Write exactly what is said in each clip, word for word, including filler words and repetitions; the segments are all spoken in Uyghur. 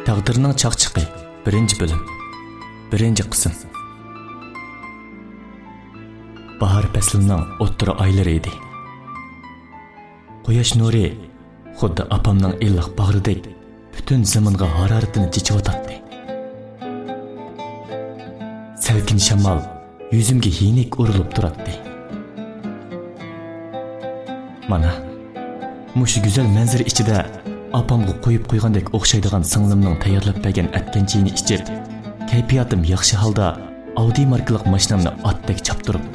تەقدىرنىڭ چاقچىقى، بىرىنچى بۆلۈم، بىرىنچى قىسىم. باھار پەسلىنىڭ ئوتتۇرا ئايلىرى ئىدى. قۇياش نۇرى خۇددى ئاپامنىڭ ئىللىق باغرىدەك پۈتۈن زېمىنغا ھارارىتىنى چېچىۋاتاتتى. سەلكىن شامال يۈزۈمگە يېنىك ئۇرۇلۇپ تۇراتتى. مانا، مۇشۇ گۈزەل مەنزىرە ئىچىدە ئاپامغا قويۇپ قويغاندەك ئوخشايدىغان سىڭلىمنىڭ تەييارلاپ بەرگەن ئەتكەن چېيىنى ئىچىپ، كەيپىياتىم ياخشى ھالدا ئاۋدى ماركىلىق ماشىنامنى ئاتتەك چاپتۇرۇپ،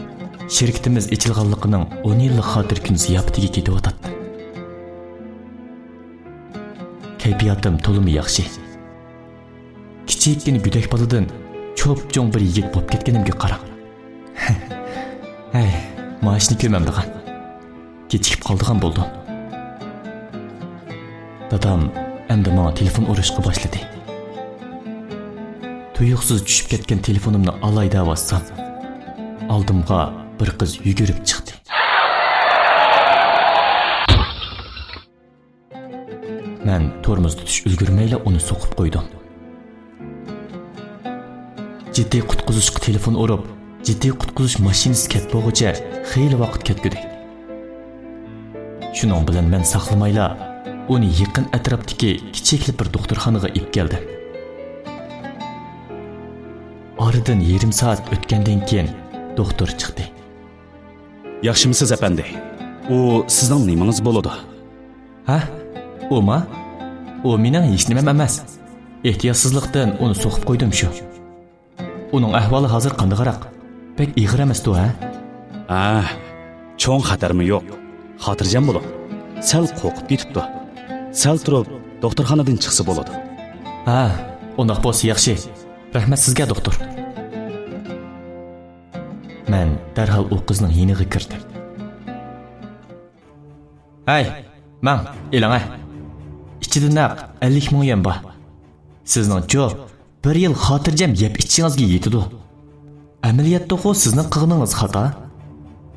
شىركىتىمىز ئېچىلغانلىقىنىڭ ئون يىللىق خاتىرە كۈن زىياپىتىگە كېتىۋاتاتتىم. كەيپىياتىم تولىمۇ ياخشى. كىچىككىنە گۆدەك بالىدىن چوپچوڭ بىر يىگىت بولۇپ كەتكىنىمگە قاراڭ. ھەي، مائاشنى كۆرمەمدىغان. كېچىكىپ قالىدىغان بولدۇم. دادام ئەمدى ماڭا تېلېفون ئۇرۇشقا باشلىدى. تۇيۇقسىز چۈشۈپ كەتكەن تېلېفونۇمنى ئالاي دەۋاتسام، ئالدىمغا بىر قىز يۈگۈرۈپ چىقتى. مەن تورمۇز تۇتۇش ئۈلگۈرمەيلا ئۇنى سوقۇپ قويدۇم. جىددىي قۇتقۇزۇشقا تېلېفون ئۇرۇپ، جىددىي قۇتقۇزۇش ماشىنىسى كەپ بولغۇچە خېلى ۋاقىت كەتكۈدەك. شۇنىڭ بىلەن مەن ساقلىمايلا ئۇنى يېقىن ئەتراپتىكى كىچىكلا بىر دوختۇرخانىغا ئېلىپ كەلدىم. ئارىدىن يېرىم سائەت ئۆتكەندىن كېيىن دوختۇر چىقتى. ياخشىمۇسىز، ئەپەندى؟ ئۇ سىزنىڭ نېمىڭىز بولىدۇ؟ ھە؟ ئۇما؟ ئۇ مېنىڭ ھېچنېمەم ئەمەس. ئېھتىياتسىزلىقتىن ئۇنى سوقۇپ قويدۇم شۇ. ئۇنىڭ ئەھۋالى ھازىر قانداقراق؟ بەك ئېغىر ئەمەستۇ، ھە؟ ھە، چوڭ خەتەرمۇ يوق. خاتىرجەم بولۇڭ. سەل قورقۇپ كېتىپتۇ. سەل تۇرۇپ، دوختۇرخانىدىن چىقسا بولىدۇ. ھە، ئۇنداق بولسا ياخشى. رەھمەت سىزگە، دوختۇر. مەن دەرھال ئۇ قىزنىڭ يېنىغا كىردىم. ھەي، ماڭ، ئېلىڭە. ئىچىدە نەق ئەللىك مىڭ يۈەن بار. سىزنىڭچۇ، بىر يىل خاتىرجەم يەپ ئىچىشىڭىزگە يېتىدۇ. ئەمەلىيەتتىغۇ سىزنىڭ قىلغىنىڭىز خاتا.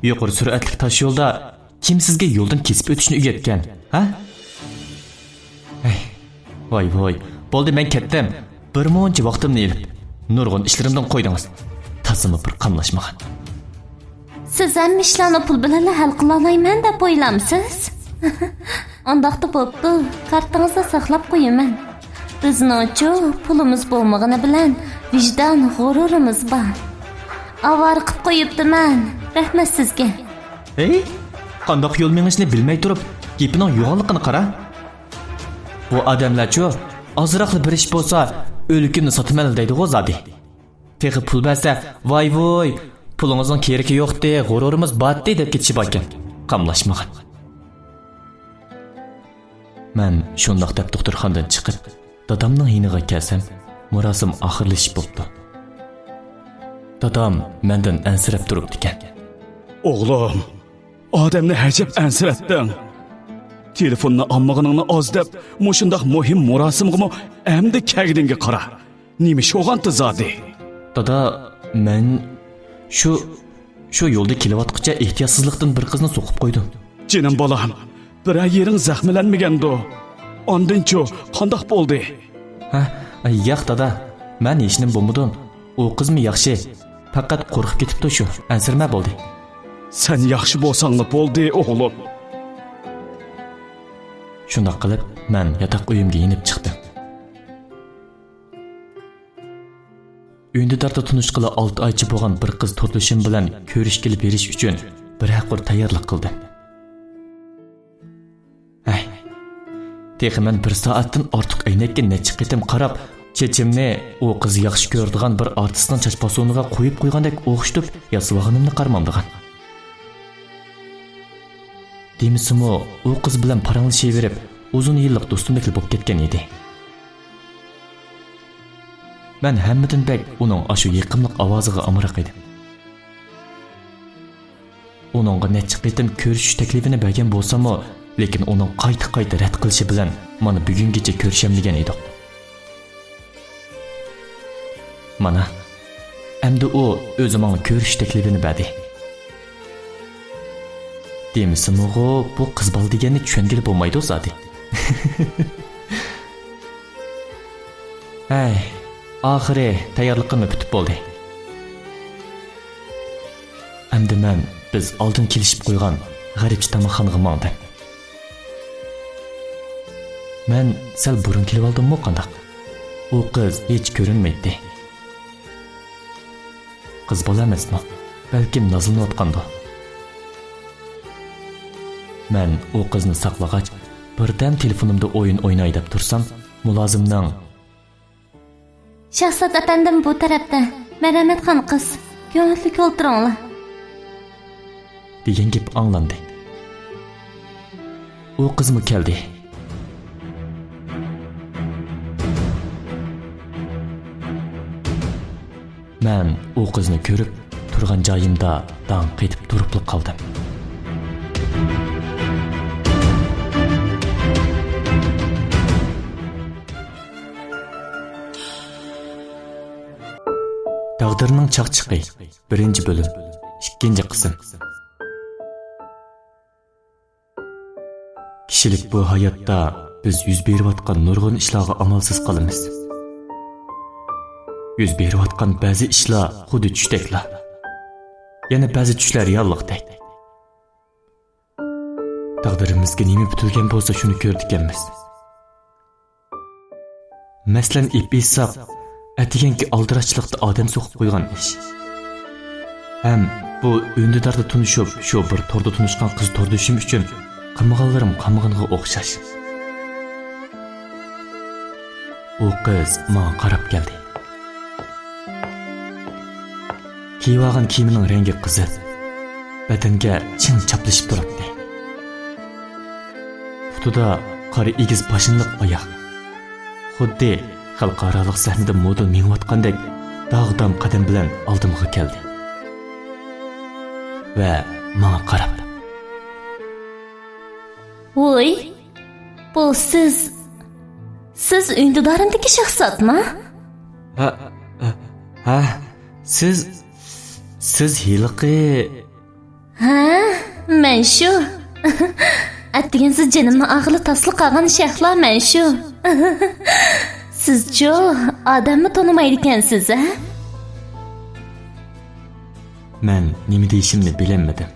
يۇقىرى سۈرئەتلىك تاش يولدا كىم سىزگە يولدىن كېسىپ ئۆتۈشنى ئۆگەتكەن، ھە؟ ھەي، ۋاي ۋاي، بولدى، مەن كەتتىم. بىر مۇنچە ۋاقتىمنى ئېلىپ، نۇرغۇن ئىشلىرىمدىن قويدىڭىز. تازىمۇ بىر قاملاشمىغان. سىز ھەممە ئىشلارنى پۇل بىلەنلا ھەل قىلالايمەن دەپ ئويلامسىز؟ ئۇنداقتا بوپتۇ، كارتىڭىزدا ساقلاپ قويىمەن. بىزنىڭچۇ پۇلىمىز بولمىغىنى بىلەن ۋىجدان غۇرۇرىمىز بار. ئاۋارە قىپ قويۇپتىمەن. رەھمەت سىزگە. ھەي، قانداق يول مېڭىشنى بىلمەي تۇرۇپ، گېپىنىڭ يوغانلىقىنى قارا. بۇ ئادەملەرچۇ، ئازراقلا بىر ئىش بولسا، ئۆلۈكۈمنى ساتىمەن دەيدىغۇ زادى. تېخى پۇل بەرسە، ۋاي ۋۇي، پۇلىڭىزنىڭ كېرىكى يوقتى، غۇرۇرىمىز باتتى دەپ كېتىشى باركەن. قاملاشمىغان. مەن شۇنداق دەپ دوختۇرخانىدىن چىقىپ، دادامنىڭ يېنىغا كەلسەم، مۇراسىم ئاخىرلىشىپ بوپتۇ. دادام مەندىن ئەنسىرەپ تۇرۇپتىكەن. ئوغلۇم، ئادەمنى ھەجەپ ئەنسىرەتتىڭ. تېلېفوننى ئالمىغىنىڭنى ئاز دەپ، مۇشۇنداق مۇھىم مۇراسىمغىمۇ ئەمدى كەلگىنىڭگە قارا. نېمە ئىش بولغانتى زادى؟ دادا، مەن شۇ، شۇ يولدا كېلىۋاتقۇچە ئېھتىياتسىزلىقتىن بىر قىزنى سوقۇپ قويدۇم. جېنىم بالام، بىرەر يېرىڭ زەخىملەنمىگەندۇ؟ ئاندىنچۇ، قانداق بولدى؟ ھە، ياق دادا، مەن ھېچنېمە بولمىدىم. ئۇ قىزمۇ ياخشى، پەقەت قورقۇپ كېتىپتۇ شۇ، ئەنسىرىمە بولدى. سەن ياخشى بولساڭلا بولدى، ئوغلۇم. شۇنداق قىلىپ، مەن ياتاق ئۆيۈمگە يېنىپ چىقتىم. ئۈندىداردا تونۇشقىلى ئالتە ئايچە بولغان بىر قىز توردىشىم بىلەن كۆرۈشكىلى بېرىش ئۈچۈن بىرەر قۇر تەييارلىق قىلدىم. ھەي، تېخى مەن بىر سائەتتىن ئارتۇق ئەينەككە نەچچە قېتىم قاراپ، چېچىمنى ئۇ قىز ياخشى كۆرىدىغان بىر ئارتىسنىڭ چاچ پاسونىغا قويۇپ قويغاندەك ئوخشىتىپ ياسىۋالغىنىمنى قارىمامدىغان. دېمىسىمۇ، ئۇ قىز بىلەن پاراڭلىشىۋېرىپ، ئۇزۇن يىللىق دوستۇمدەكلا بولۇپ كەتكەن ئىدى. مەن ھەممىدىن بەك ئۇنىڭ ئاشۇ يېقىملىق ئاۋازىغا ئامراق ئىدىم. ئۇنىڭغا نەچچە قېتىم كۆرۈشۈش تەكلىپىنى بەرگەن بولساممۇ، لېكىن ئۇنىڭ قايتا-قايتا رەت قىلىشى بىلەن مانا بۈگۈنگىچە كۆرۈشەلمىگەن ئىدۇق. مانا، ئەمدى ئۇ ئۆزى ماڭا كۆرۈشۈش تەكلىپىنى بەردى. دېمىسىمۇغۇ، بۇ قىز بالا دېگەننى چۈشەنگىلى بولمايدۇ زادى. ئەي، ئاخىرى تەييارلىقىممۇ پۈتۈپ بولدى. ئەمدى مەن بىز ئالدىن كېلىشىپ قويغان غەربچە تاماقخانىغا ماڭدىم. مەن سەل بۇرۇن كېلىۋالدىممۇ قانداق؟ ئۇ قىز ھېچ كۆرۈنمەيتتى. قىز بالا ئەمەسمۇ؟ بەلكىم نازلىنىۋاتقاندۇ؟ مەن ئۇ قىزنى ساقلىغاچ، بىردەم تېلېفونۇمدا ئويۇن ئويناي دەپ تۇرسام، مۇلازىمنىڭ: «شاھزات ئەپەندىم بۇ تەرەپتە، مەرھەمەتخان قىز، كۆڭۈللۈك ئولتۇرۇڭلار» دېگەن گېپى ئاڭلاندى. ئۇ قىزمۇ كەلدى. مەن ئۇ قىزنى كۆرۈپ، تۇرغان جايىمدا داڭ قېتىپ تۇرۇپلا قالدىم. تەقدىرنىڭ چاقچىقى، بىرىنچى بۆلۈم، ئىككىنچى قىسىم. كىشىلىك بۇ ھاياتتا بىز يۈز بېرىۋاتقان نۇرغۇن ئىشلارغا ئامالسىز قالىمىز. يۈز بېرىۋاتقان بەزى ئىشلار خۇددى چۈشتەكلا. يەنە بەزى چۈشلەر رېئاللىقتەك. تەقدىرىمىزگە نېمە پۈتۈلگەن بولسا، شۇنى كۆرىدىكەنمىز. مەسىلەن، ئېلىپ ئېيتساق، ئەتىگەنكى ئالدىراشچىلىقتا ئادەم سوقۇپ قويغان ئىش. ھەم بۇ ئۈندىداردا تونۇشۇپ، شۇ بىر توردا تونۇشقان قىز توردىشىم ئۈچۈن قىلمىغانلىرىم قالمىغىنىغا ئوخشاش. ئۇ قىز ماڭا قاراپ كەلدى. كىيىۋالغان كىيىمىنىڭ رەڭگى قىزىل، بەدەنگە چىڭ چاپلىشىپ تۇراتتى. پۇتىدا قارا ئېگىز پاشنىلىق ئاياغ، خۇددى خەلقئارالىق سەھنىدە مودېل مېڭىۋاتقاندەك داغدام قەدەم بىلەن ئالدىمغا كەلدى ۋە ماڭا قاراپ: «ۋوي، بۇ سىز، سىز ئۈندىدارىمدىكى شاھزاتمۇ؟» ھە، ھە، ھە، سىز، سىز ھېلىقى. ھە، مەن شۇ. ئەتىگەن سىز جېنىمنى ئاغرىلا تاسلا قالغان شەھلا مەن شۇ. سىزچۇ، ئادەممۇ تونۇمايدىكەنسىز، ھە؟ مەن نېمە دېيىشىمنى بىلەلمىدىم.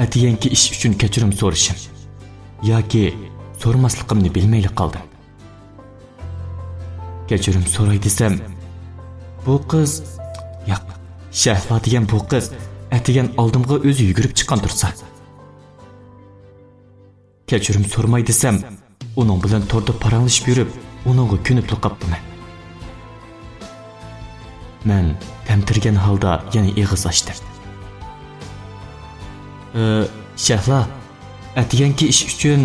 ئەتىگەنكى ئىش ئۈچۈن كەچۈرۈم سورىشىم ياكى سورىماسلىقىمنى بىلمەيلا قالدىم. كەچۈرۈم سوراي دېسەم، بۇ قىز، ياق، شەھلا دېگەن بۇ قىز ئەتىگەن ئالدىمغا ئۆزى يۈگۈرۈپ چىققان تۇرسا. كەچۈرۈم سورىماي دېسەم، ئۇنىڭ بىلەن توردا پاراڭلىشىپ يۈرۈپ، ئۇنىڭغا كۆنۈپلا قاپتىمەن. مەن تەمتىرىگەن ھالدا يەنە ئېغىز ئاچتىم. ئى، شەھلا، ئەتىگەنكى ئىش ئۈچۈن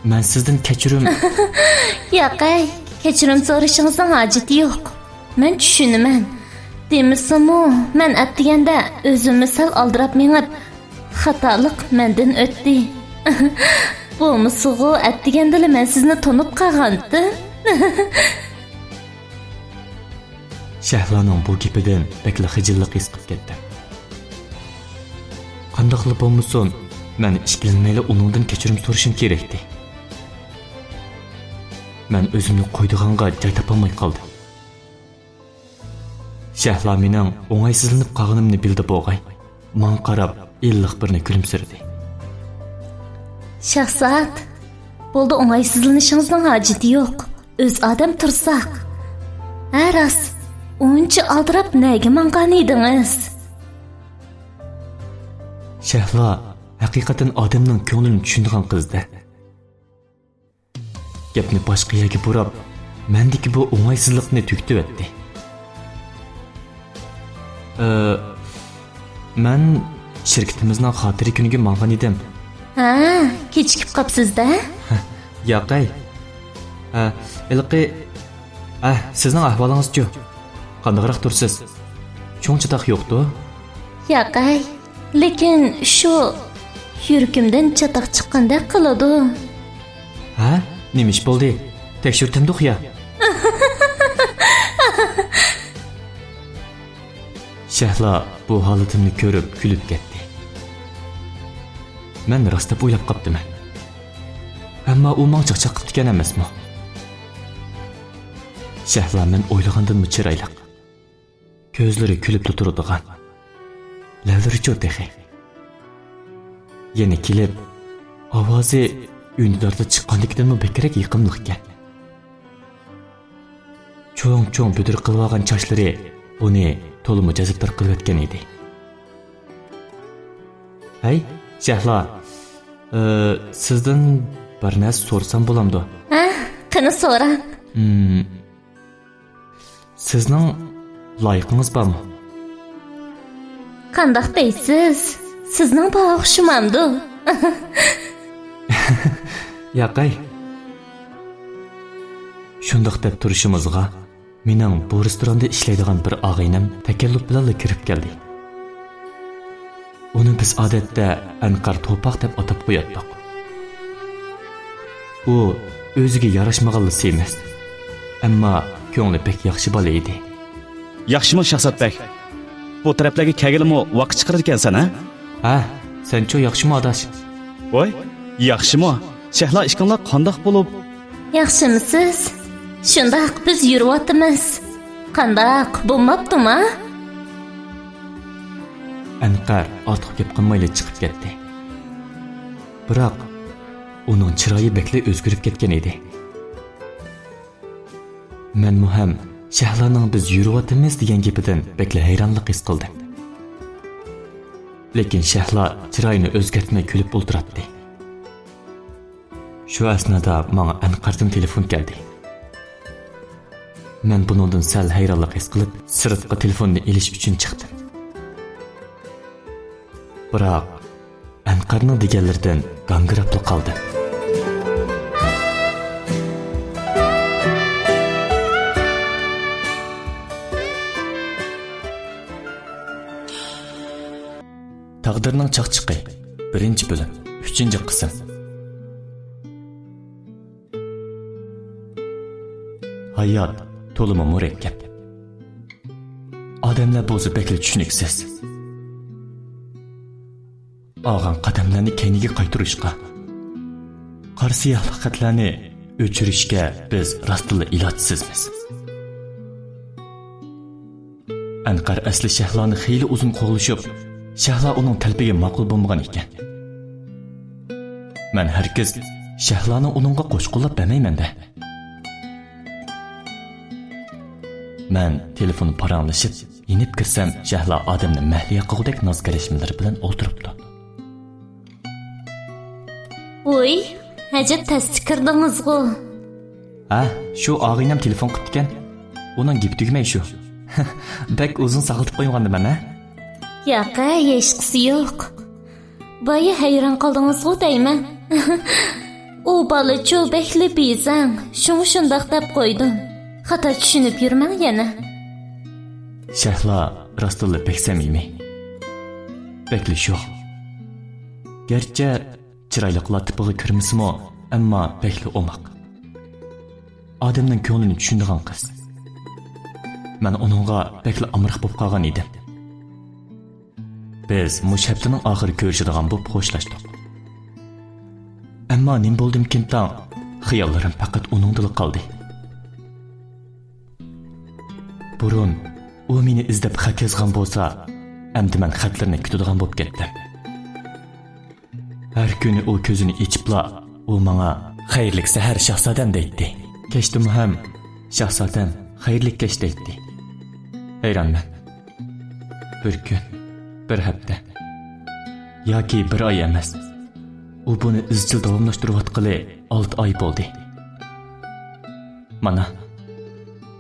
مەن سىزدىن كەچۈرۈم. ياقەي، كەچۈرۈم سورىشىڭىزنىڭ ھاجىتى يوق. مەن چۈشىنىمەن. دېمىسىمۇ، مەن ئەتىگەندە ئۆزۈممۇ سەل ئالدىراپ مېڭىپ، خاتالىق مەندىن ئۆتتى. بولمىسىغۇ، ئەتىگەندىلا مەن سىزنى تونۇپ قالغانتىم. شەھلانىڭ بۇ گېپىدىن بەكلا خىجىللىق ھېس قىلىپ كەتتىم. قانداقلا بولمىسۇن، مەن ئىككىلەنمەيلا ئۇنىڭدىن كەچۈرۈم سورىشىم كېرەكتى. مەن ئۆزۈمنى قويىدىغانغا جاي تاپالماي قالدىم. شەھلا مېنىڭ ئوڭايسىزلىنىپ قالغىنىمنى بىلدى بولغاي، ماڭا قاراپ ئىللىق بىرنى كۈلۈمسىرىدى. شاھزات، بولدى، ئوڭايسىزلىنىشىڭىزنىڭ ھاجىتى يوق. ئۆز ئادەم تۇرساق. ھە راست، ئۇنچە ئالدىراپ نەگە ماڭغان ئىدىڭىز؟ شەھلا ھەقىقەتەن ئادەمنىڭ كۆڭلىنى چۈشىنىدىغان قىز-دە. گەپنى باشقا يەرگە بۇراپ، مەندىكى بۇ ئوڭايسىزلىقنى تۈگىتىۋەتتى. ئى، مەن شىركىتىمىزنىڭ خاتىرە كۈنىگە ماڭغان ئىدىم. ھە، كېچىكىپ قاپسىز-دە. ياقەي. ھە، ھېلىقى، ھە، سىزنىڭ ئەھۋالىڭىزچۇ؟ قانداقراق تۇرسىز؟ چوڭ چاتاق يوقتۇ؟ ياقەي. لېكىن شۇ يۈرىكىمدىن چاتاق چىققاندەك قىلىدۇ. ھە؟ نېمە ئىش بولدى؟ تەكشۈرتەمدۇق يا؟ شەھلا بۇ ھالىتىمنى كۆرۈپ كۈلۈپ كەتتى. مەن راست دەپ ئويلاپ قاپتىمەن. ئەمما ئۇ ماڭا چاقچاق قىپتىكەن ئەمەسمۇ؟ شەھلا مەن ئويلىغاندىنمۇ چىرايلىق. كۆزلىرى كۈلۈپلا تۇرىدىغان. لەۋلىرىچۇ تېخى. يەنە كېلىپ، ئاۋازى ئۈندىداردا چىققاندىكىدىنمۇ بەكرەك يېقىملىقكەن. چوڭ-چوڭ بۈدۈر قىلىۋالغان چاچلىرى ئۇنى تولىمۇ جەزبدار قىلىۋەتكەن ئىدى. ھەي، شەھلا، ئى، سىزدىن بىر نەرسە سورىسام بولامدۇ؟ ھە، قېنى سورا. ھىم، سىزنىڭ لايىقىڭىز بارمۇ؟ قانداق دەيسىز؟ سىزنىڭ بار ئوخشىمامدۇ؟ ياقەي. شۇنداق دەپ تۇرۇشىمىزغا، مېنىڭ بۇ رېستوراندا ئىشلەيدىغان بىر ئاغىنەم تەكەللۇپ بىلەنلا كىرىپ كەلدى. ئۇنى بىز ئادەتتە ئەنقەر توپاق دەپ ئاتاپ قوياتتۇق. ئۇ ئۆزىگە ياراشمىغانلا سېمىز، ئەمما كۆڭلى بەك ياخشى بالا ئىدى. ياخشىمۇ شاھزات بەگ؟ بۇ تەرەپلەرگە كەلگىلىمۇ ۋاقىت چىقىرىدىكەنسەن ھە؟ ھە، سەنچۇ ياخشىمۇ ئاداش؟ ۋاي، ياخشىمۇ؟ شەھلا ئىككىڭلار قانداق بولۇپ؟ ياخشىمسىز؟ شۇنداق، بىز يۈرۈۋاتىمىز. قانداق، بولماپتۇما؟ ئەنقەر ئارتۇق گەپ قىلمايلا چىقىپ كەتتى. بىراق، ئۇنىڭ چىرايى بەكلا ئۆزگىرىپ كەتكەن ئىدى. مەنمۇ ھەم شەھلانىڭ بىز يۈرۈۋاتىمىز دېگەن گېپىدىن بەكلا ھەيرانلىق ھېس قىلدىم. لېكىن شەھلا چىرايىنى ئۆزگەرتمەي كۈلۈپ ئولتۇراتتى. شۇ ئەسنادا ماڭا ئەنقەردىن تېلېفون كەلدى. مەن بۇنىڭدىن سەل ھەيرانلىق ھېس قىلىپ، سىرتقا تېلېفوننى ئېلىش ئۈچۈن چىقتىم. بىراق، ئەنقەرنىڭ دېگەنلىرىدىن گاڭگىراپلا قالدىم. تەقدىرنىڭ چاقچىقى، بىرىنچى بۆلۈم، ئۈچىنچى قىسىم. ھايات تولىمۇ مۇرەككەپ. ئادەملەر بولسا بەكلا چۈشىنىكسىز. ئالغان قەدەملەرنى كەينىگە قايتۇرۇشقا، قارا سىياھلىق خەتلەرنى ئۆچۈرۈشكە بىز راستتىنلا ئىلاجسىزمىز. ئەنقەر ئەسلى شەھلانى خېلى ئۇزۇن قوغلىشىپ، شەھلا ئۇنىڭ تەلىپىگە ماقۇل بولمىغان ئىكەن. مەن ھەرگىز شەھلانى ئۇنىڭغا قوشقۇنلاپ بەرمەيمەن-دە. مەن تېلېفون پاراڭلىشىپ، يېنىپ كىرسەم، شەھلا ئادەمنى مەھلىيا قىلغۇدەك ناز كەرەشمىلىرى بىلەن ئولتۇرۇپتۇ. ۋوي، ئەجەب تەستە كىردىڭىزغۇ. ھە، شۇ ئاغىنەم تېلېفون قىپتىكەن. ئۇنىڭ گېپى تۈگىمەي شۇ. بەك ئۇزۇن ساقلىتىپ قويمىغاندىمەن ھە؟ ياقەي، ھېچقىسى يوق. بايا ھەيران قالدىڭىزغۇ دەيمەن. ئۇ بالىچۇ بەكلا بىزەڭ، شۇڭا شۇنداق دەپ قويدۇم. خاتا چۈشىنىپ يۈرمەڭ يەنە. شەھلا راستتىنلا بەك سەمىمىي. بەكلا شوخ. گەرچە چىرايلىقلار تىپىغا كىرمىسىمۇ، ئەمما بەكلا ئوماق. ئادەمنىڭ كۆڭلىنى چۈشىنىدىغان قىز. مەن ئۇنىڭغا بەكلا ئامراق بولۇپ قالغان ئىدىم. بىز مۇشۇ ھەپتىنىڭ ئاخىرى كۆرۈشىدىغان بولۇپ خوشلاشتۇق. ئەمما نېمە بولدىمىكىن تاڭ، خىياللىرىم پەقەت ئۇنىڭدىلا قالدى. بۇرۇن ئۇ مېنى ئىزدەپ خەت يازغان بولسا، ئەمدى مەن خەتلىرىنى كۈتىدىغان بولۇپ كەتتىم. ھەر كۈنى ئۇ كۆزىنى ئېچىپلا، ئۇ ماڭا «خەيرلىك سەھەر، شاھزادەم» دەيتتى. كەچتىمۇ ھەم «شاھزادەم، خەيرلىك كەچ» دەيتتى. ھەيرانمەن. بىر كۈن، بىر ھەپتە ياكى بىر ئاي ئەمەس. ئۇ بۇنى ئىزچىل داۋاملاشتۇرۇۋاتقىلى ئالتە ئاي بولدى. مانا،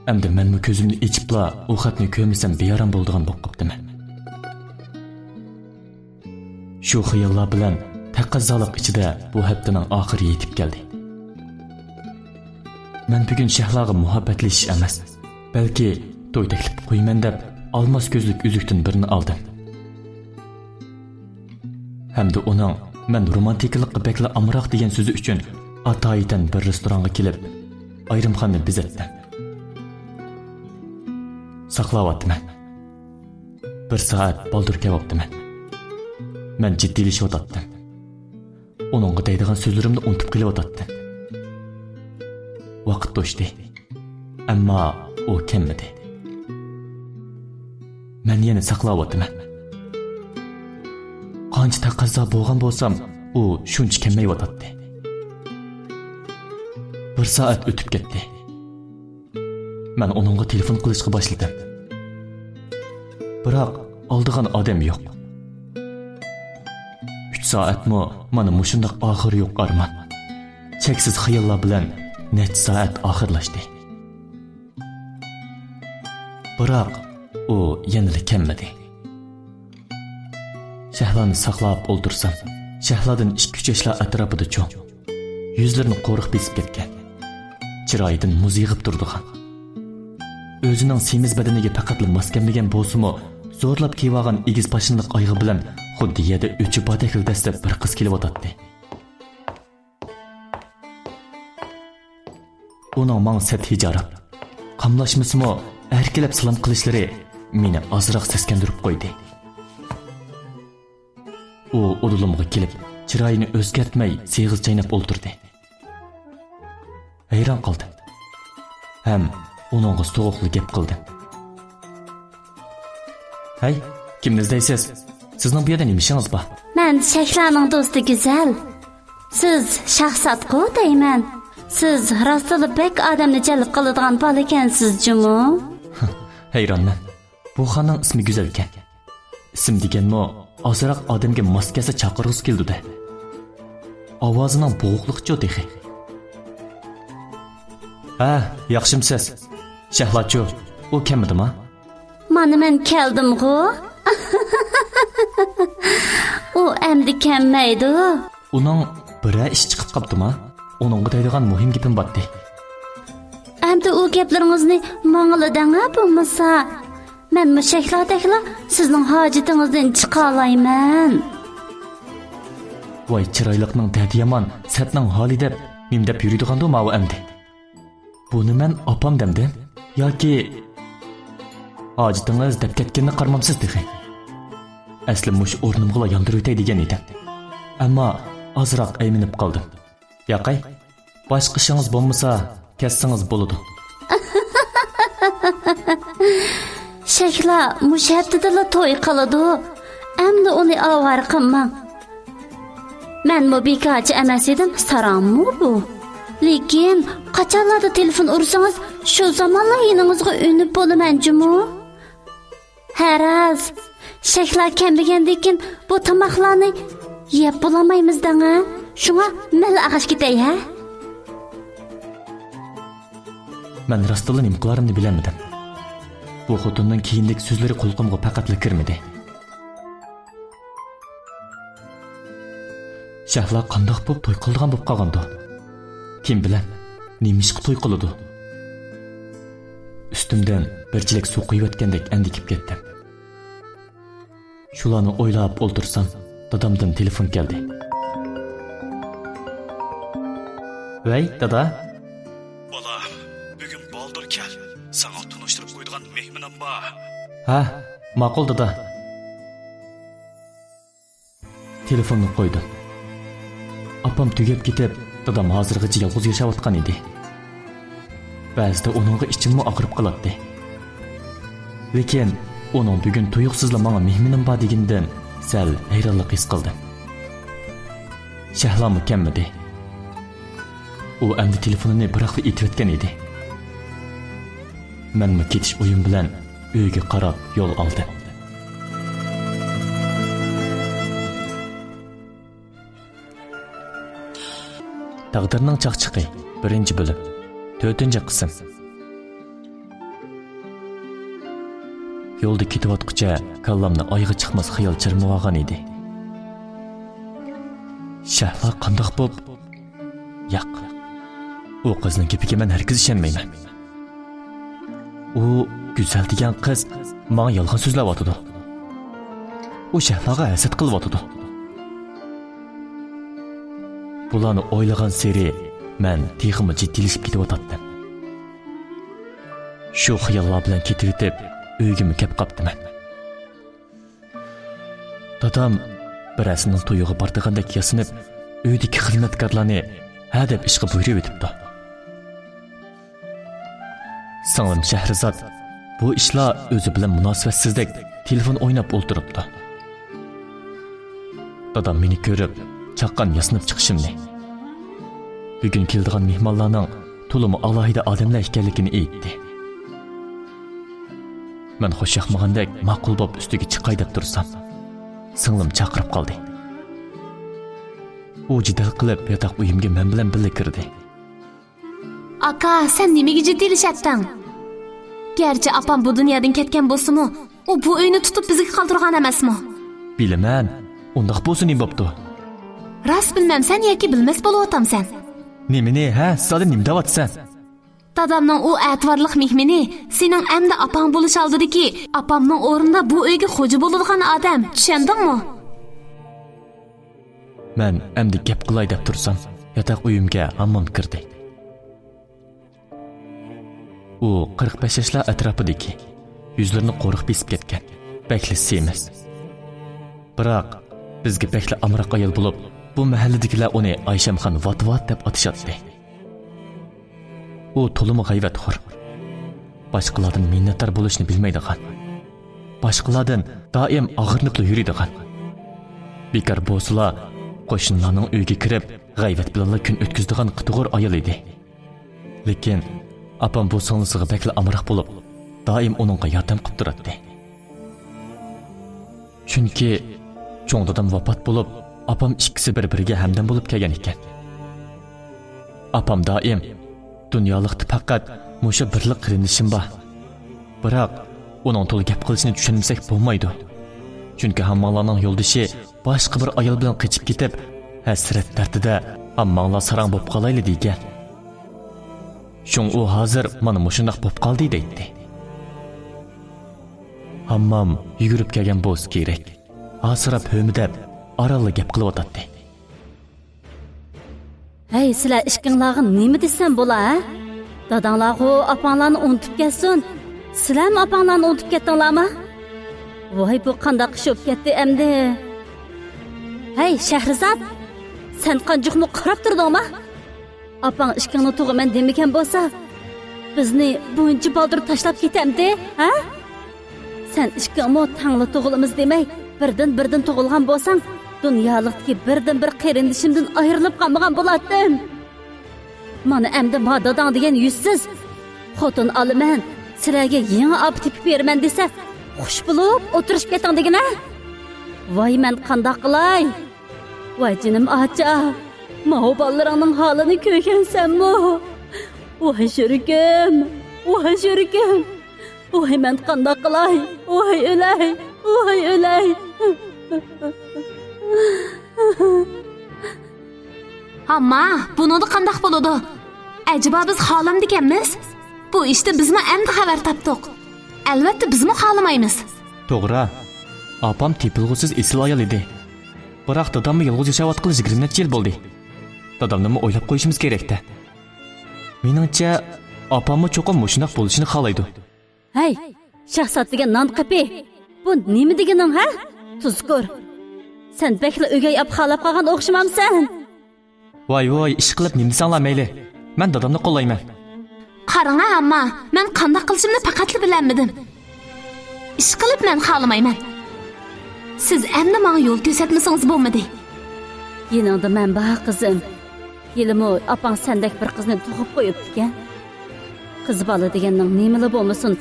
ئەمدى مەنمۇ كۆزۈمنى ئېچىپلا ئۇ خەتنى كۆرمىسەم بىئارام بولىدىغان بولۇپ قاپتىمەن. شۇ خىياللار بىلەن تەقەززالىق ئىچىدە بۇ ھەپتىنىڭ ئاخىرى يېتىپ كەلدى. مەن بۈگۈن شەھلاغا مۇھەببەتلىشىش ئەمەس، بەلكى توي تەكلىپ قويىمەن دەپ ئالماس كۆزلۈك ئۈزۈكتىن بىرنى ئالدىم. ھەمدە ئۇنىڭ مەن رومانتىكىلىققا بەكلا ئامراق دېگەن سۆزى ئۈچۈن ئاتايىتەن بىر رېستورانغا كېلىپ، ئايرىم خانىنى بېزەتتىم. ساقلاۋاتىمەن. بىر سائەت بالدۇر كەۋاپتىمەن. مەن جىددىيلىشىۋاتاتتىم. ئۇنىڭغا دەيدىغان سۆزلىرىمنى ئۇنتۇپ قېلىۋاتاتتىم. ۋاقىت توشتى. ئەمما ئۇ كەلمىدى. مەن يەنە ساقلاۋاتىمەن. قانچە تەقەززا بولغان بولسام، ئۇ شۇنچە كەلمەيۋاتاتتى. بىر سائەت ئۆتۈپ كەتتى. مەن ئۇنىڭغا تېلېفون قىلىشقا باشلىدىم. بىراق، ئالىدىغان ئادەم يوق. ئۈچ سائەتمۇ مانا مۇشۇنداق ئاخىرى يوق ئارمان، چەكسىز خىياللار بىلەن نەچچە سائەت ئاخىرلاشتى. بىراق، ئۇ يەنىلا كەلمىدى. شەھلانى ساقلاپ ئولتۇرسام، شەھلادىن ئىككى-ئۈچ ياشلار ئەتراپىدا چوڭ. يۈزلىرىنى قورۇق بېسىپ كەتكەن. چىرايىدىن مۇز يېغىپ تۇرىدىغان. ئۆزىنىڭ سېمىز بەدىنىگە پەقەتلا ماس كەلمىگەن بولسىمۇ، زورلاپ كىيىۋالغان ئېگىز پاشنىلىق ئايىغى بىلەن خۇددى يەردە ئۆچى باردەكلا دەسسەپ بىر قىز كېلىۋاتاتتى. ئۇنىڭ ماڭا سەت ھىجايراق، قاملاشمىسىمۇ، ئەركىلەپ سالام قىلىشلىرى مېنى ئازراق سەسكەندۈرۈپ قويدى. ئۇ ئۇدۇلۇمغا كېلىپ، چىرايىنى ئۆزگەرتمەي، سېغىز چايناپ ئولتۇردى. ھەيران قالدىم ھەم ئۇنىڭغا سوغۇقلا گەپ قىلدىم. ھەي، كىمنى ئىزدەيسىز؟ سىزنىڭ بۇ يەردە نېمە ئىشىڭىز بار؟ مەن شەھلانىڭ دوستى گۈزەل. سىز شاھزاتقۇ دەيمەن. سىز راستلا بەك ئادەمنى جەلپ قىلىدىغان بالىكەنسىز جۇمۇ. ھەيرانمەن. بۇ خاننىڭ ئىسمى گۈزەلكەن. ئىسىم دېگەنمۇ ئازراق ئادەمگە ماس كەلسە چاقىرغۇسى كېلىدۇ-دە. ئاۋازىنىڭ بوغۇقلۇقىچۇ تېخى. ھە، ياخشىمسىز؟ شەھلاچۇ، ئۇ كەلمىدىما؟ مانا مەن كەلدىمغۇ. ئۇ ئەمدى كەلمەيدۇ. ئۇنىڭ بىرەر ئىشى چىقىپ قاپتىما؟ ئۇنىڭغا دەيدىغان مۇھىم گېپىم باتتى. ئەمدى ئۇ گەپلىرىڭىزنى ماڭىلا دەڭە بولمىسا. مەنمۇ شەھلادەكلا سىزنىڭ ھاجىتىڭىزدىن چىقالايمەن. ۋاي، چىرايلىقنىڭ دەردى يامان، سەتنىڭ ھالى دەپ نېمە دەپ يۈرىدىغاندۇ ماۋۇ ئەمدى؟ بۇنى مەن ئاپام دەمدىم ياكى ھاجىتىڭىز دەپ كەتكىنىنى قارىمامسىز تېخى؟ ئەسلى مۇشۇ ئورنۇمغىلا ياندۇرۇۋېتەي دېگەن ئىدىم. ئەمما ئازراق ئەيمىنىپ قالدىم. ياقەي، باشقا ئىشىڭىز بولمىسا، كەتسىڭىز بولىدۇ. شەھلا مۇشۇ ھەپتىدىلا توي قىلىدۇ. ئەمدى ئۇنى ئاۋارە قىلماڭ. مەنمۇ بىكارچى ئەمەس ئىدىم، ساراڭمۇ بۇ. لېكىن قاچانلاردا تېلېفون ئۇرسىڭىز، شۇ زامانلا يېنىڭىزغا ئۈنۈپ بولىمەن جۇمۇ. ھە راست، شەھلا كەلمىگەندىن كېيىن بۇ تاماقلارنى يەپ بولالمايمىز دەڭە. شۇڭا مەنلا ئاغاچ كېتەي ھە. مەن راستتىنلا نېمە قىلارىمنى بىلەلمىدىم. بۇ خوتۇننىڭ كېيىندىكى سۆزلىرى قۇلىقىمغا پەقەتلا كىرمىدى. شەھلا قانداق بولۇپ توي قىلىدىغان بولۇپ قالغاندۇ؟ كىم بىلەن؟ نېمىشقا توي قىلىدۇ؟ ئۈستۈمدىن بىر چېلەك سۇ قۇيۇۋەتكەندەك ئەندىكىپ كەتتىم. شۇلارنى ئويلاپ ئولتۇرسام، دادامدىن تېلېفون كەلدى. ۋەي، دادا. بالام، بۈگۈن بالدۇر كەل. ساڭا تونۇشتۇرۇپ قويىدىغان مېھمىنىم بار. ھە، ماقۇل، دادا. تېلېفوننى قويدۇم. ئاپام تۈگەپ كېتىپ، دادام ھازىرغىچە يالغۇز ياشاۋاتقان ئىدى. بەزىدە ئۇنىڭغا ئىچىممۇ ئاغرىپ قالاتتى. لېكىن ئۇنىڭ بۈگۈن تۇيۇقسىزلا ماڭا مېھمىنىم بار دېگىنىدىن سەل ھەيرانلىق ھېس قىلدىم. شەھلامۇ كەلمىدى. ئۇ ئەمدى تېلېفونىنى بىراقلا ئېتىۋەتكەن ئىدى. مەنمۇ كېتىش ئويۇم بىلەن ئۆيگە قاراپ يول ئالدىم. تەقدىرنىڭ چاقچىقى، بىرىنچى بۆلۈم، تۆتىنچى قىسىم. يولدا كېتىۋاتقۇچە كاللامنى ئايغا چىقماس خىيال چىرمىۋالغان ئىدى. شەھلا قانداق بوپ؟ ياق، ئۇ قىزنىڭ گېپىگە مەن ھەرگىز ئىشەنمەيمەن. ئۇ گۈزەل دېگەن قىز ماڭا يالغان سۆزلەۋاتىدۇ. ئۇ شەھلاغا ھەسەت قىلىۋاتىدۇ. بۇلارنى ئويلىغانسېرى مەن تېخىمۇ جىددىيلىشىپ كېتىۋاتاتتىم. شۇ خىياللار بىلەن كېتىۋېتىپ، ئۆيگىمۇ كەپ قاپتىمەن. دادام بىرەرسىنىڭ تويىغا بارىدىغاندەك ياسىنىپ، ئۆيدىكى خىزمەتكارلارنى ھە دەپ ئىشقا بۇيرۇۋېتىپتۇ. سىڭلىم شەھرىزات بۇ ئىشلار ئۆزى بىلەن مۇناسىۋەتسىزدەك تېلېفون ئويناپ ئولتۇرۇپتۇ. دادام مېنى كۆرۈپ، چاققان ياسىنىپ چىقىشىمنى، بۈگۈن كېلىدىغان مېھمانلارنىڭ تولىمۇ ئالاھىدە ئادەملەر ئىكەنلىكىنى ئېيتتى. مەن خۇشياقمىغاندەك ماقۇل بوپ ئۈستىگە چىقاي دەپ تۇرسام، سىڭلىم چاقىرىپ قالدى. ئۇ جېدەل قىلىپ ياتاق ئۆيۈمگە مەن بىلەن بىللە كىردى. ئاكا، سەن نېمىگە جىددىيلىشەتتىڭ؟ گەرچە ئاپام بۇ دۇنيادىن كەتكەن بولسىمۇ، ئۇ بۇ ئۆينى تۇتۇپ بىزگە قالدۇرغان ئەمەسمۇ؟ بىلىمەن. ئۇنداق بولسا نېمە بوپتۇ؟ راست بىلمەمسەن ياكى بىلمەس بولۇۋاتامسەن؟ نېمىنى، ھە؟ سادە نېمە دەۋاتىسەن؟ دادامنىڭ ئۇ ئەتىۋارلىق مېھمىنى سېنىڭ ئەمدى ئاپاڭ بولۇش ئالدىدىكى، ئاپامنىڭ ئورنىدا بۇ ئۆيگە خوجا بولىدىغان ئادەم، چۈشەندىڭمۇ؟ مەن ئەمدى گەپ قىلاي دەپ تۇرسام، ياتاق ئۆيۈمگە ھاممام كىردى. ئۇ قىرىق بەش ياشلار ئەتراپىدىكى، يۈزلىرىنى قورۇق بېسىپ كەتكەن، بەكلا سېمىز. بىراق بىزگە بەكلا ئامراق ئايال بولۇپ، بۇ مەھەللىدىكىلەر ئۇنى ئايشەمخان ۋات-ۋات دەپ ئاتىشاتتى. ئۇ تولىمۇ غەيۋەتخور. باشقىلاردىن مىننەتدار بولۇشنى بىلمەيدىغان. باشقىلاردىن دائىم ئاغرىنىپلا يۈرىدىغان. بىكار بولسىلا، قوشنىلارنىڭ ئۆيىگە كىرىپ، غەيۋەت بىلەنلا كۈن ئۆتكۈزىدىغان قىتىغۇر ئايال ئىدى. لېكىن ئاپام بۇ سىڭلىسىغا بەكلا ئامراق بولۇپ، دائىم ئۇنىڭغا ياردەم قىلىپ تۇراتتى. چۈنكى چوڭ دادام ۋاپات بولۇپ، ئاپام ئىككىسى بىر-بىرىگە ھەمدەم بولۇپ كەلگەن ئىكەن. ئاپام دائىم، «دۇنيالىقتا پەقەت مۇشۇ بىرلا قېرىندىشىم بار. بىراق ئۇنىڭ تولا گەپ قىلىشىنى چۈشەنمىسەك بولمايدۇ. چۈنكى ھامماڭلارنىڭ يولدىشى باشقا بىر ئايال بىلەن قېچىپ كېتىپ، ھەسرەت دەردىدە ھامماڭلار ساراڭ بوپ قالايلى» دېگەن. شۇڭا ئۇ ھازىر مانا مۇشۇنداق بوپ قالدى دەيتتى. ھاممام يۈگۈرۈپ كەلگەن بولسا كېرەك، ھاسىراپ ھۆمۈدەپ ئارانلا گەپ قىلىۋاتاتتى. ھەي، سىلەر ئىككىڭلارغا نېمە دېسەم بولا، ھە؟ داداڭلارغۇ ئاپاڭلارنى ئۇنتۇپ كەتسۇن، سىلەرمۇ ئاپاڭلارنى ئۇنتۇپ كەتتىڭلارمۇ؟ ۋاي، بۇ قانداق ئىش بولۇپ كەتتى ئەمدى؟ ھەي، شەھرىزات، سەن قانچۇقمۇ قاراپ تۇردۇڭما؟ ئاپاڭ ئىككىڭنى تۇغىمەن دېمىگەن بولسا، بىزنى بۇنچە بالدۇر تاشلاپ كېتەمدى، ھە؟ سەن ئىككىڭمۇ تەڭلا تۇغۇلىمىز دېمەي، بىردىن-بىردىن تۇغۇلغان بولساڭ، دۇنيالىقتىكى بىردىنبىر قېرىندىشىمدىن ئايرىلىپ قالمىغان بولاتتىم. مانا ئەمدى ما داداڭ دېگەن يۈزسىز، «خوتۇن ئالىمەن، سىلەرگە يېڭى ئاپا تېپىپ بېرىمەن» دېسە، خۇش بولۇپ ئولتۇرۇشۇپ كەتتىڭ دېگىنە. ۋاي، مەن قانداق قىلاي؟ ۋاي جېنىم ئاچا، ماۋۇ بالىلىرىڭنىڭ ھالىنى كۆرگەنسەنمۇ؟ ۋاي يۈرىكىم، ۋاي يۈرىكىم. ۋاي مەن قانداق قىلاي؟ ۋاي ئۆلەي، ۋاي ئۆلەي. ئامما، بۇنىڭدا قانداق بولىدۇ؟ ئەجەبا بىز خالامدىكەنمىز؟ بۇ ئىشتىن بىزمۇ ئەمدى خەۋەر تاپتۇق. ئەلۋەتتە بىزمۇ خالىمايمىز. توغرا. ئاپام تېپىلغۇسىز ئېسىل ئايال ئىدى. بىراق داداممۇ يالغۇز ياشاۋاتقىلى يىگىرمە نەچچە يىل بولدى. دادامنىمۇ ئويلاپ قويۇشىمىز كېرەكتە. مېنىڭچە، ئاپاممۇ چوقۇم مۇشۇنداق بولۇشىنى خالايدۇ. ھەي، شاھزات دېگەن نان قېپى! بۇ نېمە دېگىنىڭ، ھە؟ تۇزكور! سەن بەكلا ئۆگەي ئاپا خالاپ قالغان ئوخشىمامسەن؟ ۋاي ۋاي، ئىشقىلىپ نېمە دېسەڭلار مەيلى. مەن دادامنى قوللايمەن. قاراڭ ئامما، مەن قانداق قىلىشىمنى پەقەتلا بىلەلمىدىم. ئىشقىلىپ مەن خالىمايمەن. سىز ئەمدى ماڭا يول كۆرسەتمىسىڭىز بولمىدى. يېنىڭدا مەن بار، قىزىم. ھېلىمۇ ئاپاڭ سەندەك بىر قىزنى تۇغۇپ قويۇپتىكەن. قىز بالا دېگەننىڭ نېمىلا بولمىسۇن،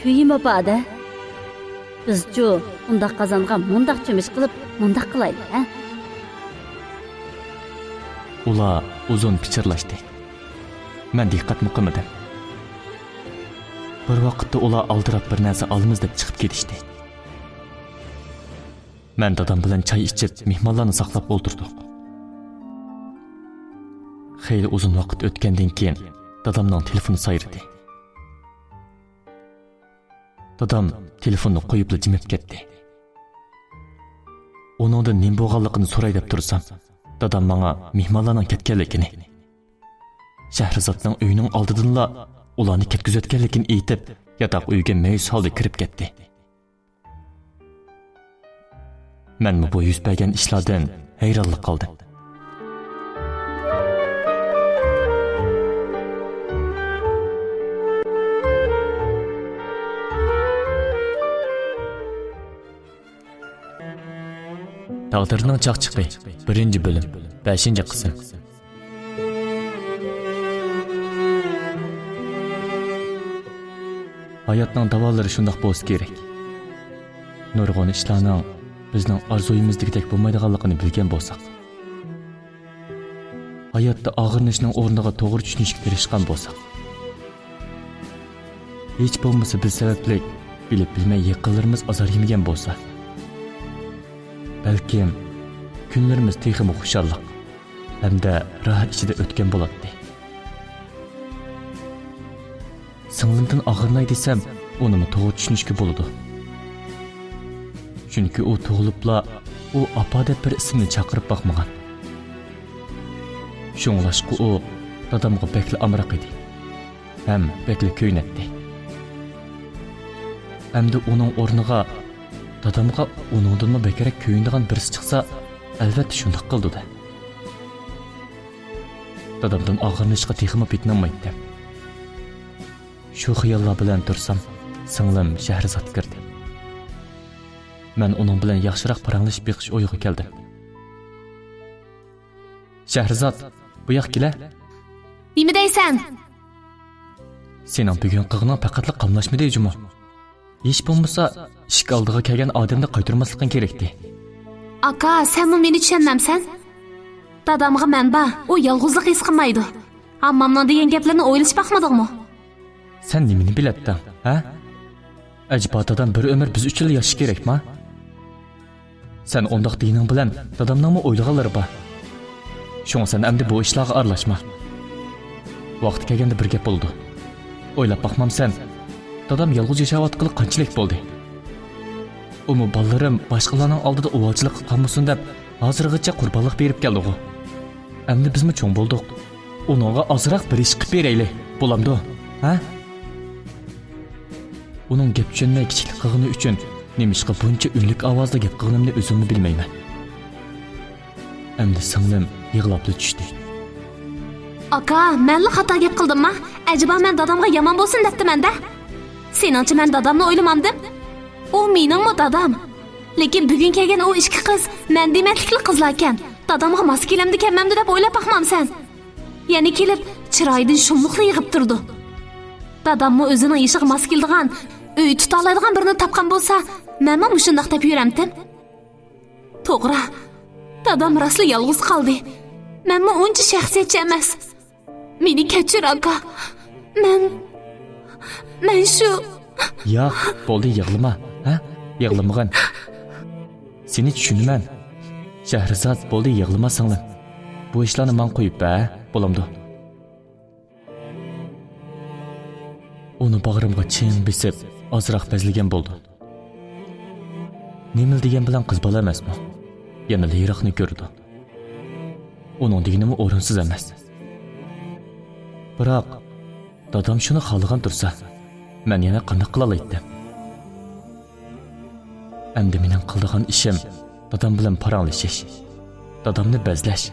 كۆيىمۇ بار-دە. بىزچۇ ئۇنداق قازانغا مۇنداق چۆمۈچ قىلىپ، مۇنداق قىلايلى، ھە؟ ئۇلار ئۇزۇن پىچىرلاشتى. مەن دىققەتمۇ قىلمىدىم. بىر ۋاقىتتا ئۇلار ئالدىراپ بىر نەرسە ئالىمىز دەپ چىقىپ كېتىشتى. مەن دادام بىلەن چاي ئىچىپ، مېھمانلارنى ساقلاپ ئولتۇردۇق. خېلى ئۇزۇن ۋاقىت ئۆتكەندىن كېيىن دادامنىڭ تېلېفونى سايرىدى. دادام تېلېفوننى قويۇپلا جىمىپ كەتتى. ئۇنىڭدىن نېمە بولغانلىقىنى سوراي دەپ تۇرسام، دادام ماڭا مېھمانلارنىڭ كەتكەنلىكىنى، شەھرىزاتنىڭ ئۆيىنىڭ ئالدىدىنلا ئۇلارنى كەتكۈزۈۋەتكەنلىكىنى ئېيتىپ، ياتاق ئۆيگە مەيۈس ھالدا كىرىپ كەتتى. مەنمۇ بۇ يۈز بەرگەن ئىشلاردىن ھەيرانلا قالدىم. تەقدىرنىڭ چاقچىقى، بىرىنچى بۆلۈم، بەشىنچى قىسىم. ھاياتنىڭ داۋالىرى شۇنداق بولسا كېرەك. نۇرغۇن ئىشلارنىڭ بىزنىڭ ئارزۇيىمىزدىكىدەك بولمايدىغانلىقىنى بىلگەن بولساق. ھاياتتا ئاغرىنىشنىڭ ئورنىغا توغرا چۈشىنىشكە تىرىشقان بولساق. ھېچ بولمىسا بىز سەۋەبلىك بىلىپ بىلمەي يېقىنلىرىمىز ئازار يېمىگەن بولسا. بەلكىم كۈنلىرىمىز تېخىمۇ خۇشاللىق ھەمدە راھەت ئىچىدە ئۆتكەن بولاتتى. سىڭلىمدىن ئاغرىناي دېسەم، ئۇنىمۇ توغرا چۈشىنىشكە بولىدۇ. چۈنكى ئۇ تۇغۇلۇپلا ئۇ ئاپا دەپ بىر ئىسىمنى چاقىرىپ باقمىغان. شۇڭلاشقا ئۇ دادامغا بەكلا ئامراق ئىدى ھەم بەكلا كۆيۈنەتتى. ئەمدى ئۇنىڭ ئورنىغا دادامغا ئۇنىڭدىنمۇ بەكرەك كۆيۈنىدىغان بىرسى چىقسا، ئەلۋەتتە شۇنداق قىلىدۇ-دە. دادامدىن ئاغرىنىشقا تېخىمۇ پېتىنالمايتتىم. شۇ خىياللار بىلەن تۇرسام، سىڭلىم شەھرىزات كىردى. مەن ئۇنىڭ بىلەن ياخشىراق پاراڭلىشىپ بېقىش ئويىغا كەلدىم. شەھرىزات، بۇ ياققا كېلە. نېمە دەيسەن؟ سېنىڭ بۈگۈن قىلغىنىڭ پەقەتلا قاملاشمىدى جۇمۇ. ھېچ بولمىسا ئىشىك ئالدىغا كەلگەن ئادەمنى قايتۇرماسلىقىڭ كېرەكتى. ئاكا، سەنمۇ مېنى چۈشەنمەمسەن؟ دادامغا مەن بار، ئۇ يالغۇزلۇق ھېس قىلمايدۇ. ھاممامنىڭ دېگەن گەپلىرىنى ئويلىشىپ باقمىدىڭمۇ؟ سەن نېمىنى بىلەتتىڭ، ھە؟ ئەجەبا دادام بىر ئۆمۈر بىز ئۈچۈنلا ياشىشى كېرەكما؟ سەن ئۇنداق دېگىنىڭ بىلەن دادامنىڭمۇ ئويلىغانلىرى بار. شۇڭا سەن ئەمدى بۇ ئىشلارغا ئارىلاشما. ۋاقتى كەلگەندە بىر گەپ بولىدۇ. ئويلاپ باقمامسەن، دادام يالغۇز ياشاۋاتقىلى قانچىلىك بولدى؟ ئۇمۇ بالىلىرىم باشقىلارنىڭ ئالدىدا ئۇۋالچىلىققا قالمىسۇن دەپ ھازىرغىچە قۇربانلىق بېرىپ كەلدىغۇ. ئەمدى بىزمۇ چوڭ بولدۇق. ئۇنىڭغا ئازراق بىر ئىش قىلىپ بېرەيلى، بولامدۇ؟ ھە؟ ئۇنىڭ گەپ چۈشەنمەي كىچىكلىك قىلغىنى ئۈچۈن نېمىشقا بۇنچە ئۈنلۈك ئاۋازدا گەپ قىلغىنىمنى ئۆزۈممۇ بىلمەيمەن. ئەمدى سىڭلىم يىغلاپلا چۈشتى. ئاكا، مەنلا خاتا گەپ قىلدىمما؟ ئەجەبا مەن دادامغا يامان بولسۇن دەپتىمەن-دە. سېنىڭچە مەن دادامنى ئويلىمامدىم؟ ئۇ مېنىڭمۇ دادام. لېكىن بۈگۈن كەلگەن ئۇ ئىككى قىز مەن دېمەتلىكلا قىزلاركەن. دادامغا ماس كېلەمدۇ كەلمەمدۇ دەپ ئويلاپ باقمامسەن؟ يەنە كېلىپ چىرايىدىن شۇملۇقلا يېغىپ تۇرىدۇ. داداممۇ ئۆزىنىڭ يېشىغا ماس كېلىدىغان، ئۆي تۇتالايدىغان بىرىنى تاپقان بولسا، مەنمۇ مۇشۇنداق دەپ يۈرەمتىم. توغرا، دادام راستلا يالغۇز قالدى. مەنمۇ ئۇنچە شەخسىيەتچى ئەمەس. مېنى كەچۈر، ئاكا. مەن، مەن شۇ. ياق، بولدى، يىغلىما، ھە؟ يىغلىمىغىن. سېنى چۈشىنىمەن. شەھرىزات، بولدى، يىغلىما، سىڭلىم. بۇ ئىشلارنى ماڭا قويۇپ بەر، بولامدۇ؟ ئۇنى باغرىمغا چىڭ بېسىپ، ئازراق بەزلىگەن بولدۇم. نېمىلا دېگەن بىلەن قىز بالا ئەمەسمۇ؟ يەنىلا يىراقنى كۆرىدۇ. ئۇنىڭ دېگىنىمۇ ئورۇنسىز ئەمەس. بىراق، دادام شۇنى خالىغان تۇرسا، مەن يەنە قانداق قىلالايتتىم؟ ئەمدى مېنىڭ قىلىدىغان ئىشىم دادام بىلەن پاراڭلىشىش، دادامنى بەزلەش،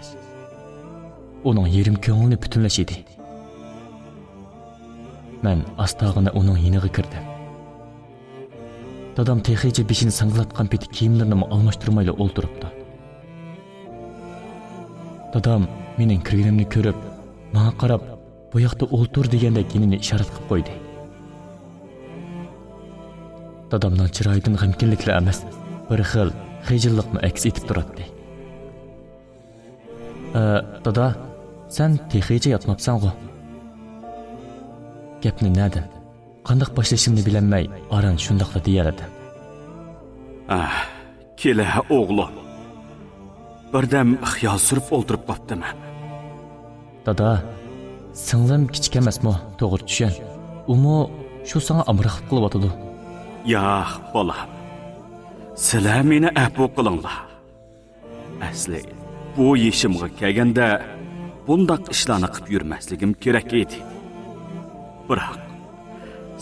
ئۇنىڭ يېرىم كۆڭلىنى پۈتۈنلەش ئىدى. مەن ئاستاغىنا ئۇنىڭ يېنىغا كىردىم. دادام تېخىچە بېشىنى ساڭگىلاتقان پېتى كىيىملىرىنىمۇ ئالماشتۇرمايلا ئولتۇرۇپتۇ. دادام مېنىڭ كىرگىنىمنى كۆرۈپ، ماڭا قاراپ، «بۇ ياقتا ئولتۇر» دېگەندەك يېنىنى ئىشارەت قىلىپ قويدى. دادامنىڭ چىرايىدىن غەمكىنلىكلا ئەمەس، بىر خىل خىجىللىقمۇ ئەكس ئېتىپ تۇراتتى. «ئە، دادا، سەن تېخىچە ياتماپسەنغۇ؟» گەپنى نەدىن، قانداق باشلىشىمنى بىلەلمەي، ئاران شۇنداقلا دېيەلىدىم. ئەھ، كېلە، ئوغلۇم. بىردەم خىيال سۈرۈپ ئولتۇرۇپ قاپتىمەن. دادا، سىڭلىم كىچىك ئەمەسمۇ، توغرا چۈشەن. ئۇمۇ شۇ ساڭا ئامراقلىق قىلىۋاتىدۇ. ياق، بالام. سىلەر مېنى ئەپۇ قىلىڭلار. ئەسلى، بۇ يېشىمغا كەلگەندە بۇنداق ئىشلارنى قىلىپ يۈرمەسلىكىم كېرەك ئىدى. بىراق،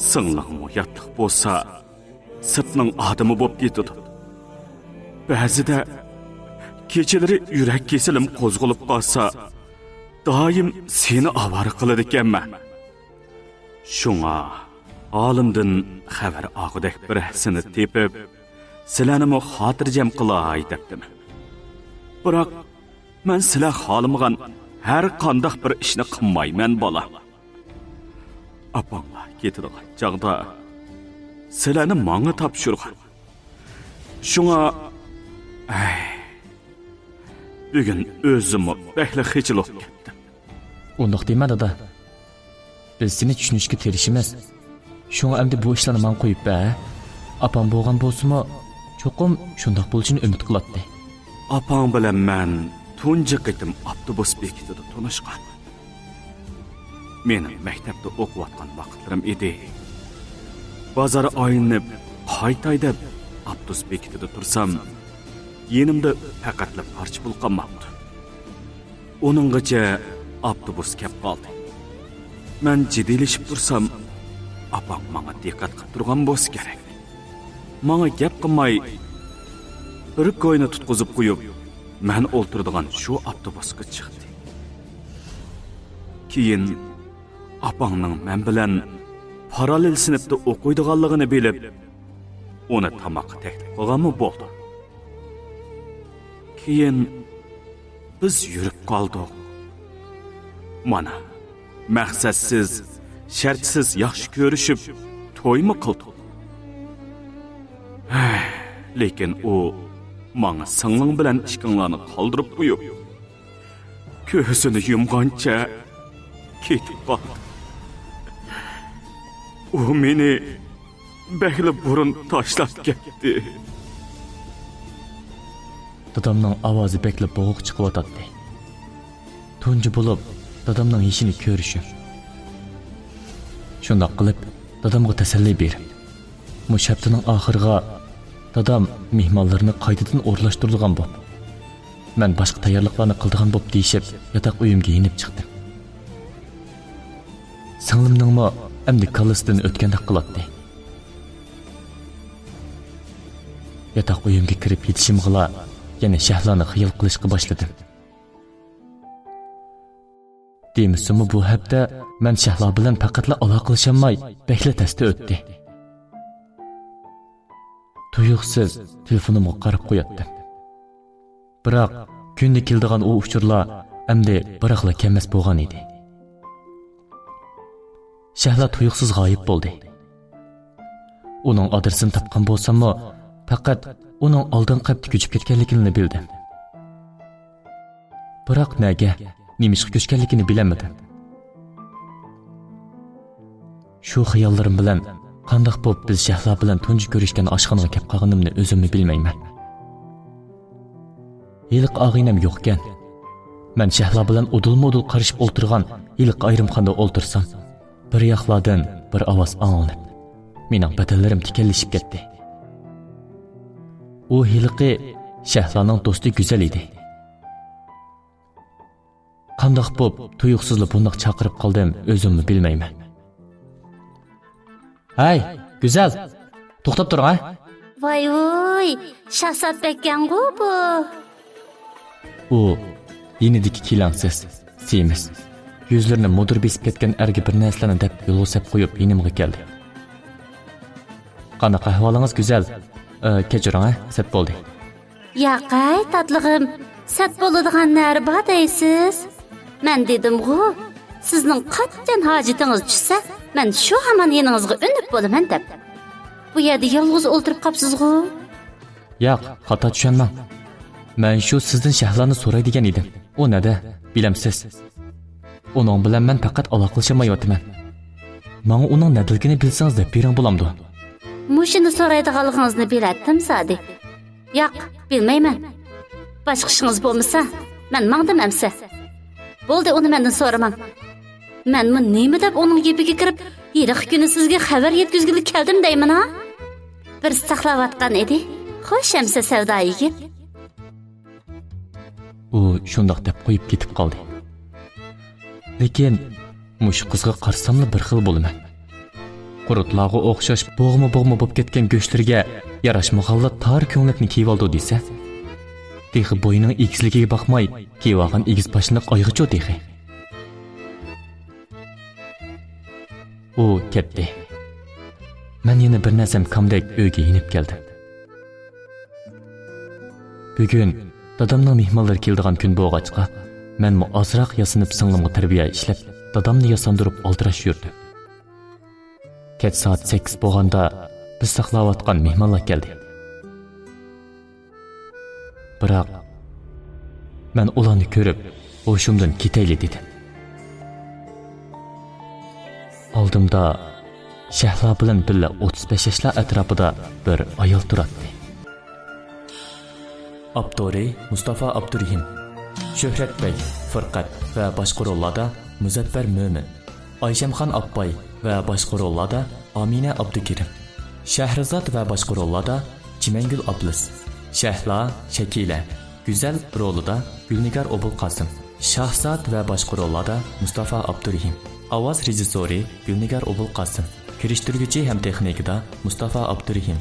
سىڭلىڭمۇ ياتلىق بولسا، سىرتنىڭ ئادىمى بولۇپ كېتىدۇ. بەزىدە كېچىلىرى يۈرەك كېسىلىم قوزغىلىپ قالسا، دائىم سېنى ئاۋارە قىلىدىكەنمەن. شۇڭا ھالىمدىن خەۋەر ئالغۇدەك بىرەرسىنى تېپىپ، سىلەرنىمۇ خاتىرجەم قىلاي دەپتىمەن. بىراق، مەن سىلەر خالىمىغان ھەر قانداق بىر ئىشنى قىلمايمەن، بالام. ئاپاڭلار كېتىدىغان چاغدا سىلەرنى ماڭا تاپشۇرغان. شۇڭا، ئەي، بۈگۈن ئۆزۈممۇ بەكلا خىجىل بولۇپ كەتتىم. ئۇنداق دېمە، دادا. بىز سېنى چۈشىنىشكە تىرىشىمىز. شۇڭا ئەمدى بۇ ئىشلارنى ماڭا قويۇپ بەر. ئاپام بولغان بولسىمۇ، چوقۇم شۇنداق بولۇشىنى ئۈمىد قىلاتتى. ئاپاڭ بىلەن مەن تۇنجى قېتىم ئاپتوبۇس بېكىتىدە تونۇشقان. مېنىڭ مەكتەپتە ئوقۇۋاتقان ۋاقىتلىرىم ئىدى. بازار ئايلىنىپ قايتاي دەپ ئاپتوبۇس بېكىتىدە تۇرسام، يېنىمدا پەقەتلا پارچە پۇل قالماپتۇ. ئۇنىڭغىچە ئاپتوبۇس كەپ قالدى. مەن جىددىيلىشىپ تۇرسام، ئاپاڭ ماڭا دىققەت قىلىپ تۇرغان بولسا كېرەك. ماڭا گەپ قىلماي، بىر كوينى تۇتقۇزۇپ قويۇپ، مەن ئولتۇرىدىغان شۇ ئاپتوبۇسقا چىقتى. كېيىن ئاپاڭنىڭ مەن بىلەن پاراللېل سىنىپتا ئوقۇيدىغانلىقىنى بىلىپ، ئۇنى تاماققا تەكلىپ قىلغانمۇ بولدۇم. كېيىن بىز يۈرۈپ قالدۇق. مانا، مەقسەتسىز، شەرتسىز ياخشى كۆرۈشۈپ، تويمۇ قىلدۇق. لېكىن ئۇ ماڭا سىڭلىڭ بىلەن ئىككىڭلارنى قالدۇرۇپ قويۇپ، كۆزىنى يۇمغانچە كېتىپ قالدى. ئۇ مېنى بەكلا بۇرۇن تاشلاپ كەتتى. دادامنىڭ ئاۋازى بەكلا بوغۇق چىقىۋاتاتتى. تۇنجى بولۇپ دادامنىڭ يېشىنى كۆرۈشۈم. شۇنداق قىلىپ، دادامغا تەسەللى بېرىپ، مۇشۇ ھەپتىنىڭ ئاخىرىغا دادام مېھمانلىرىنى قايتىدىن ئورۇنلاشتۇرىدىغان بولۇپ، مەن باشقا تەييارلىقلارنى قىلىدىغان بولۇپ دېيىشىپ، ياتاق ئۆيۈمگە يېنىپ چىقتىم. سىڭلىمنىڭمۇ ئەمدى كاللىسىدىن ئۆتكەندەك قىلاتتى. ياتاق ئۆيۈمگە كىرىپ يېتىشىمغىلا يەنە شەھلانى خىيال قىلىشقا باشلىدىم. دېمىسىمۇ، بۇ ھەپتە مەن شەھلا بىلەن پەقەتلا ئالاقىلىشالماي، بەكلا تەستە ئۆتتى. تۇيۇقسىز تېلېفونۇمغا قاراپ قوياتتىم. بىراق، كۈندە كېلىدىغان ئۇ ئۇچۇرلار ئەمدى بىراقلا كەلمەس بولغان ئىدى. شەھلا تۇيۇقسىز غايىب بولدى. ئۇنىڭ ئادرېسىنى تاپقان بولساممۇ، پەقەت ئۇنىڭ ئالدىنقى ھەپتە كۆچۈپ كەتكەنلىكىنىلا بىلدىم. بىراق نەگە، نېمىشقا كۆچكەنلىكىنى بىلەلمىدىم. شۇ خىياللىرىم بىلەن قانداق بولۇپ بىز شەھلا بىلەن تۇنجى كۆرۈشكەن ئاشخانىغا كەپ قالغىنىمنى ئۆزۈممۇ بىلمەيمەن. ھېلىقى ئاغىنەم يوقكەن. مەن شەھلا بىلەن ئۇدۇلمۇ ئۇدۇل قارىشىپ ئولتۇرغان ھېلىقى ئايرىمخانىدا ئولتۇرسام، بىر ياقلاردىن بىر ئاۋاز ئاڭلىنىپ، مېنىڭ بەدەنلىرىم تىكەنلىشىپ كەتتى. ئۇ ھېلىقى شەھلانىڭ دوستى گۈزەل ئىدى. قانداق بوپ، تۇيۇقسىزلا بۇنداق چاقىرىپ قالدىم، ئۆزۈممۇ بىلمەيمەن. ھەي، گۈزەل! توختاپ تۇرۇڭ، ھە! ۋاي ۋۇي، شاھزات بەككەنغۇ بۇ! ئۇ يېنىدىكى كېلەڭسىز، سېمىز، يۈزلىرىنى مۇدىر بېسىپ كەتكەن ئەرگە بىر نەرسىلەرنى دەپ يولغا سەپ قويۇپ يېنىمغا كەلدى. قانداق ئەھۋالىڭىز، گۈزەل؟ ئە، كەچۈرۈڭ، ھە، سەت بولدى. ياقەي، تاتلىقىم، سەت بولىدىغان نەرە بار دەيسىز؟ مەن دېدىمغۇ، سىزنىڭ قاچان ھاجىتىڭىز چۈشسە، مەن شۇ ھامان يېنىڭىزغا ئۈنۈپ بولىمەن دەپ. بۇ يەردە يالغۇز ئولتۇرۇپ قاپسىزغۇ؟ ياق، خاتا چۈشەنمەڭ. مەن شۇ سىزدىن شەھلانى سوراي دېگەن ئىدىم. ئۇ نەدە؟ بىلەمسىز؟ ئۇنىڭ بىلەن مەن پەقەت ئالاقىلىشالمايۋاتىمەن. ماڭا ئۇنىڭ نەدىلىكىنى بىلسىڭىز دەپ بېرىڭ بولامدۇ؟ مۇشۇنى سورايدىغانلىقىڭىزنى بىلەتتىم زادى. ياق، بىلمەيمەن. باشقا ئىشىڭىز بولمىسا، مەن ماڭدىم ئەمسە. بولدى، ئۇنى مەندىن سورىماڭ. مەنمۇ نېمە دەپ ئۇنىڭ گېپىگە كىرىپ، ھېلىقى كۈنى سىزگە خەۋەر يەتكۈزگىلى كەلدىم دەيمىنا؟ بىرسى ساقلاۋاتقان ئىدى. خوش ئەمسە سەۋدا يىگىت. ئۇ شۇنداق دەپ قويۇپ كېتىپ قالدى. لېكىن مۇشۇ قىزغا قارىساملا بىر خىل بولىمەن. قۇرتلارغا ئوخشاش بوغما-بوغما بولۇپ كەتكەن گۆشلىرىگە ياراشمىغانلا تار كۆڭلەكنى كىيىۋالىدۇ دېسە، تېخى بويىنىڭ ئېگىزلىكىگە باقماي كىيىۋالغان ئېگىز پاشنىلىق ئايغىچۇ تېخى. ئۇ كەتتى. مەن يەنە بىر نەرسەم كامدەك ئۆيگە يېنىپ كەلدىم. بۈگۈن دادامنىڭ مېھمانلىرى كېلىدىغان كۈن بولغاچقا، مەنمۇ ئازراق ياسىنىپ سىڭلىمغا تەربىيە ئىشلەپ، دادامنى ياساندۇرۇپ ئالدىراش يۈردۈم. كەچ سائەت سەككىز بولغاندا بىز ساقلاۋاتقان مېھمانلار كەلدى. بىراق، مەن ئۇلارنى كۆرۈپ، ھوشۇمدىن كېتەيلى دېدىم. ئالدىمدا شەھلا بىلەن بىللە ئوتتۇز بەش ياشلار ئەتراپىدا بىر ئايال تۇراتتى. ئاپتورى مۇستافا ئابدۇرېھىم. شۆھرەت بەگ، فۇرقەت ۋە باشقا روللاردا مۇزەپپەر مۆمىن. ئايشەمخان ئاپپاي ۋە باشقا روللاردا ئامىنە ئابدۇكېرىم. شەھرىزات ۋە باشقا روللاردا چىمەنگۈل ئابلىز. شەھلا، شەكىلە، گۈزەل رولىدا گۈلنىگار ئوبۇلقاسىم. شاھزات ۋە باشقا روللاردا مۇستافا ئابدۇرېھىم. ئاۋاز رېژىسسورى گۈلنىگار ئوبۇلقاسىم. كىرىشتۈرگۈچى ھەم تېخنىكىدا مۇستافا ئابدۇرېھىم.